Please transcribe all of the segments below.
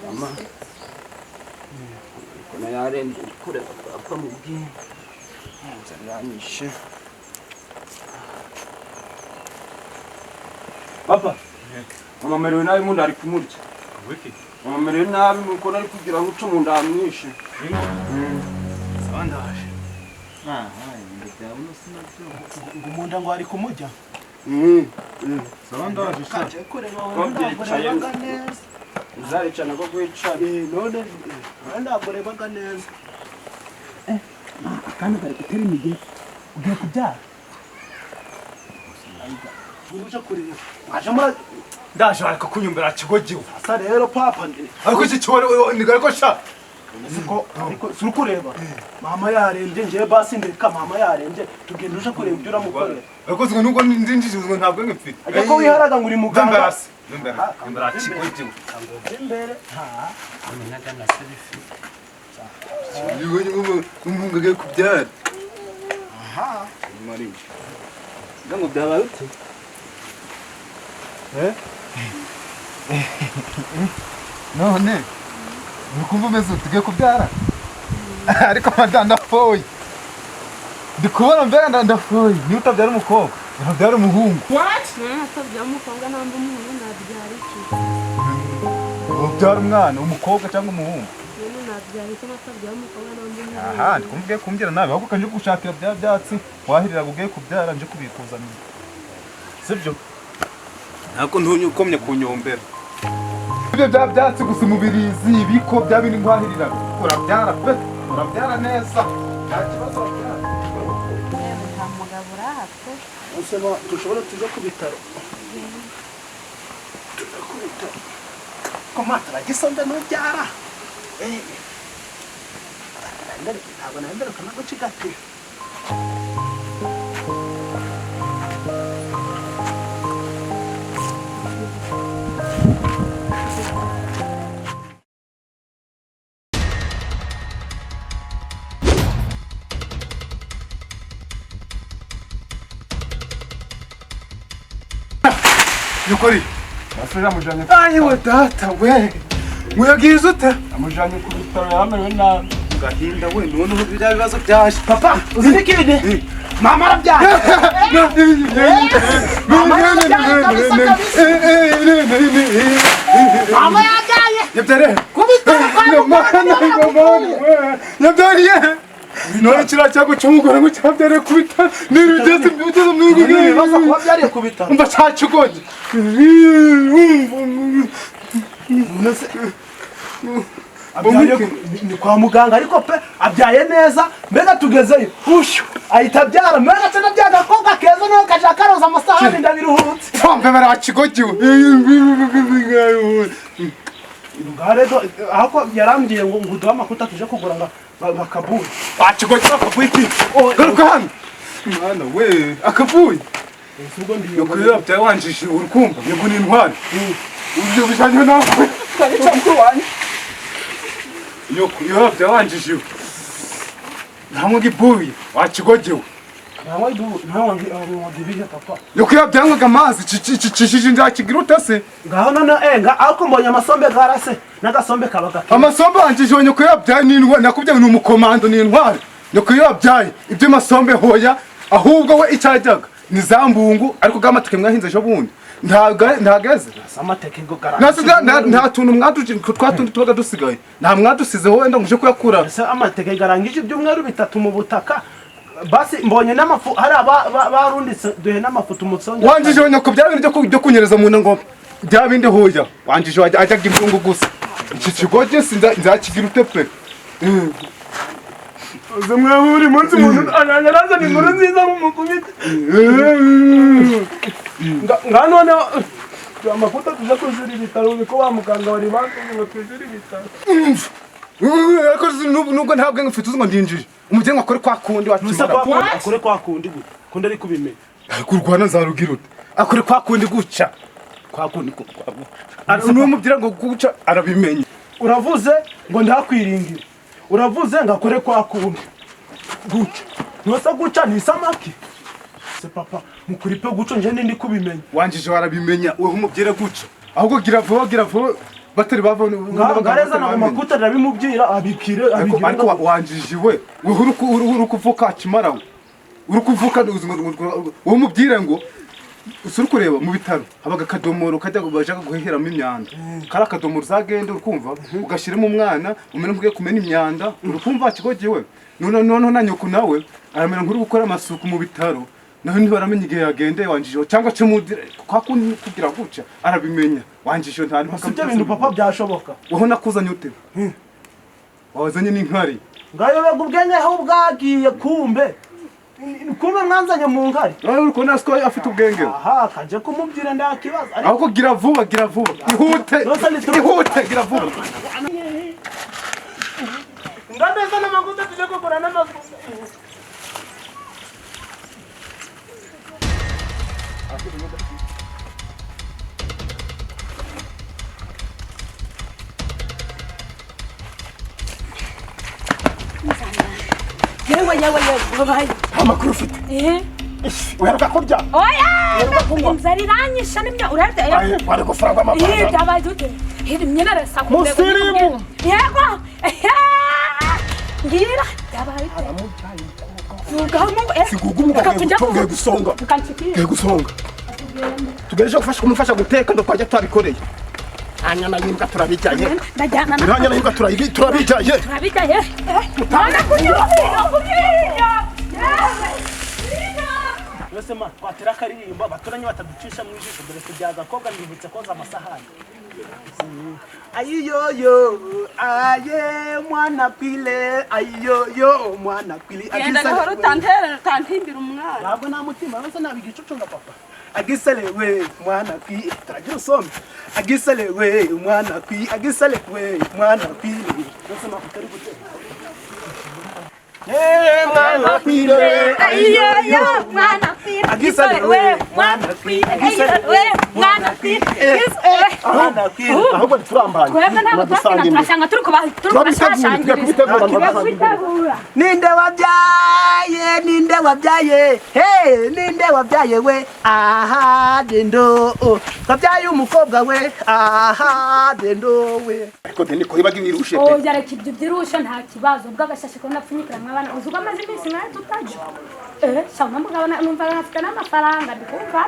Mama kuna yarembye kureba papa mubwiye nzaranyishe. Papa, mama merewe nabi mu nda ari kumurya. Wiki? Mama merewe nabi muko ari kugira ngo uce mu nda amwishe. Sawa ndaje. Ngo mu nda ngo ari kumurya. Sawa ndaje sha. Kaje kureba wowe ndagorebaga neza. Uzaricana ko kwicara. None ndagorebaga neza. Akana kari gutera imigeri. Ugiye kubyara. Uje kureba. Waje muri ndaje ariko kunyumbira kigogiwe. Asa rero papa ariko iki cyore nigariko sha. Siko ariko suri kureba. Mama yarembye ngiye basi ndeka mama yarembye tugenda uje kureba ibyo uramukorera. Ariko siko nubwo ndinjije ngo ntabwo ngifite. Ajya ko wiharaga ngo uri muganga. Ndambara kigogiwe. Imbere ha amenaga na selfie. Yiwe umuhungu agiye kubyara. Aha. Mari. Ngango byabaye ute? None nukumva umeze tugiye kubyara ariko mada ndafoye ndikubona mbere ndafoye niba utabyara umukobwa urabyara umuhungu. What? Natabyara umukobwa namba umuhungu nabyara iki? Ubyara umwana umukobwa cyangwa umuhungu? None nabyara iki natabyara umukobwa namba umuhungu? Aha ndikumva kumbwira nabi ahubwo kanje gushakira bya byatsi wahirira ugiye kubyara nje kubikuzanira sibyo? Ntabwo ntunye ukomye kunyombera. Ibyo bya byatsi gusa umubirizi ibiko bya bindi ngwahirira urabyara pe urabyara neza nta kibazo urabyara. Nta mugabo urahatwe. Usema dushobora tuje ku bitaro. Tuje ku bitaro. Ko matara gisonda n'ubyara. Ntabwo namberuka nako cigati. Yukori. Basubira amujanye. Ayiwe data we. Muyagize ute? Amujanye ku bitaro yamerewe nabi. Gahinda we none bya bibazo byaje. Papa, uzi n'ikindi? Mama arabyaye. Mama yabyaye. Yabyare. Ku bitaro kwa muganga. Yabyariye. None kiriya cyago cy'umugore ngo cyabyariye ku bitaro. Ni ibigeze mu ibibazo kuba byariye ku bitaro. Umva cyakigoye. Ni kwa muganga ariko pe abyaye neza mbega tugezeyo ushyu ahita abyara mbega se nabyaye agakobwa keza nawe kaja karoza amasahani ndabiruhutse. Mbe barakigogiwe. Ngaredo ahako yarambwiye ngo nguduhe amakuta tuje kugura ngo bakabuye. Bakigogiwe akabuye iki? Garuka hano. Mwana we akabuye. Ubwo ndi yokurira byawe wanjije urukumva yego ni intwari. Ubyo bijanye nawe. Kanica mukuru wanje. Yokurira byawe wanjije. Ntamwe gibuye wakigogiwe. Ntamwe ibuye ntamwe gibiye papa. Yokurira byangwaga amazi cicicicishije nzakigira utase. Ngaho none nga ariko mbonye amasombe garase n'agasombe kabaga. Amasombe wanjije yokurira byawe ni intwari nakubye ni umukomando ni intwari. Yokurira byawe ibyo masombe hoya ahubwo we icyajyaga ni zambungu ariko gamateke mwahinze ejo bundi ntageze amateke ngo garase nta tuntu mwaduje twatundi tubaga dusigaye nta mwadusizeho wenda nguje kuyakura. Ese amateke garangije ibyumweru bitatu mu butaka basi mbonye n'amafu hari barunditse duhe n'amafu tumutsonge. Wanjije nyoko bya bintu byo kunyereza mu ngo bya bindi hoya wanjije ajyaga imbungu gusa iki kigoje nzakigira ute pe. Zimwe buri munsi umuntu ananyarazana inkuru nziza mu mukubita. Nga none amakuta tuje kujura ibitaro biko wa muganga wari bantuze ngo tujure ibitaro. Ariko nubwo ntabwo ngifite uzi ngo ndinjije umugeni akore kwa kundi wakimara. Akore kwa kundi gute? Kundi ari kubimenya. Ariko urwana nzarugira ute? Akore kwa kundi guca. Kwa kundi guca. Numubwira ngo guca arabimenya. Uravuze ngo ndakwiringira. Uravuze ngo akore kwa kundi. Guca. Nusa guca ni samaki. Se papa mukuri pe guca nje ndi kubimenya. Wanjije warabimenya wewe umubwire guca. Ahubwo gira vuba batari bavone. Ngareza na makuta ndabimubwira abikire abigira. Ariko wanjije we uri kuvuka kimara we. Uri kuvuka uwo mubwire ngo usuri kureba mu bitaro habaga kadomoro kajya bajaga guheheramo imyanda. Kara kadomoro uzagenda urukumva ugashiremo umwana umena nkugiye kumena imyanda urukumva kigogiwe. None na nyoko nawe aramera nkuri gukora amasuku mu bitaro naho ntibaramenya igihe yagendeye wanjije cyangwa ce mudire kwa kugira guca arabimenya wanjije nta mpaka. Sibyo bintu papa byashoboka. Woho nakuzanye ute? Wazanye n'inkari. Ngayo bega ubwenge aho bwagiye kumbe. Kumbe mwanzanye mu nkari. Nawe uri kubona siko afite ubwenge. Aha kaje kumubwira ndakibaza. Ahubwo gira vuba ihute. Ihute gira vuba. Ngandeza n'amaguta tuje kugura n'amazu. Yewe babaye. Amakuru ufite. Uheruka kurya? Oya! Inzara iranyisha nimya urarya. Aye, wari gufaranga amafaranga. Byabaye ute? Imyenda arasa Musirimu. Yego. Ngira byabaye ute? Aramubyaye umukobwa. Vuga mu Sigugu umugabo gusonga. Ukanshikira. Gusonga. Tugejeje gufasha kumufasha guteka ndo twajya twabikoreye. Anyana y'imbwa turabijaye. Ndajyana. Anyana y'imbwa turabijaye. Turabijaye. Mwana kunywa. Wese ma twatera akaririmbo abaturanyi bataducisha mu ijisho dore se byagakobwa nibutse koza amasahani. Ayiyoyo aye mwana kwile ayiyoyo mwana kwile. Agenda gahoro utantera utantimbira umwana. Ntabwo nta mutima wese nabigicucunga papa. Agisale we mwana kwi turagira usome. Agisale we mwana kwi agisale we mwana kwile. Wese ma utari gutera. Mwana kwile ayiyoyo mwana kwile agisale we mwana kwile agisale we mwana kwile mwana kwile. Ahubwo turambanye. Twebwe ntabwo turasanga turi kubashashangiriza. Ninde wabyaye ninde wabyaye hey ninde wabyaye we aha dendo wabyaye umukobwa we aha dendo we. Ariko deni ko ibaga ibirushe pe. Oya reka ibyo byirushe nta kibazo ubwo agashashi ko napfunyikira mwabana uzuga amaze iminsi mwana tutaje. Shama mugabana numva afite n'amafaranga ndikumva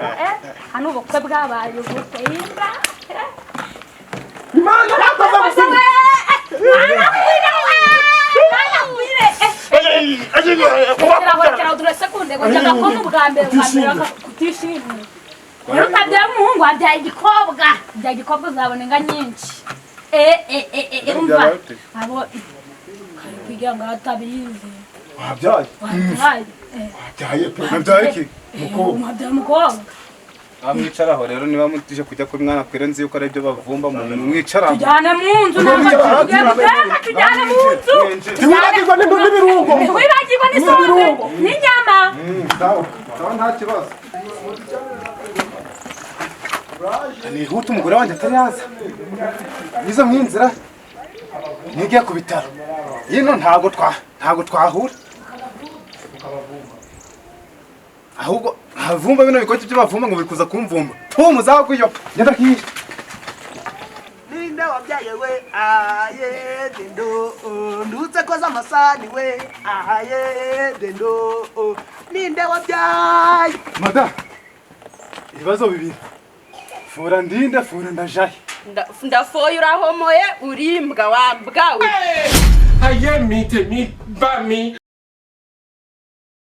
hano ubukwe bwabaye ubukwe imbwa. Imana yakoze mwana kwire rero ukabyara umuhungu wabyaye igikobwa byaye igikobwa uzabona inga nyinshi umva abo kugira ngo atabizi wabyaye wabyaye pe nabyaye iki mukobwa wabyaye umukobwa amwicaraho rero niba mutije kujya kuri mwana kwire nzi yuko aribyo bavumba mu mwicaraho tujyane mu nzu tujyane mu nzu ntiwibagirwa n'ibirungo ntiwibagirwa n'isombe n'inyama sawa nta kibazo nihute umugore wanjye atari yaza nizo mwinzira nigiye ku bitaro yino ntabwo twahura ahubwo havumba bino bikoti byo bavumba ngo bikuza kumvumba tumu zakuyoka ngenda kiye ninde wabyaye we aye dendo ndutse koza amasani we aye dendo ninde wabyaye mada ibibazo bibiri fura ndinde fura ndajaye ndafoye urahomoye urimbwa wambwawe aye mi tèmi bá mi.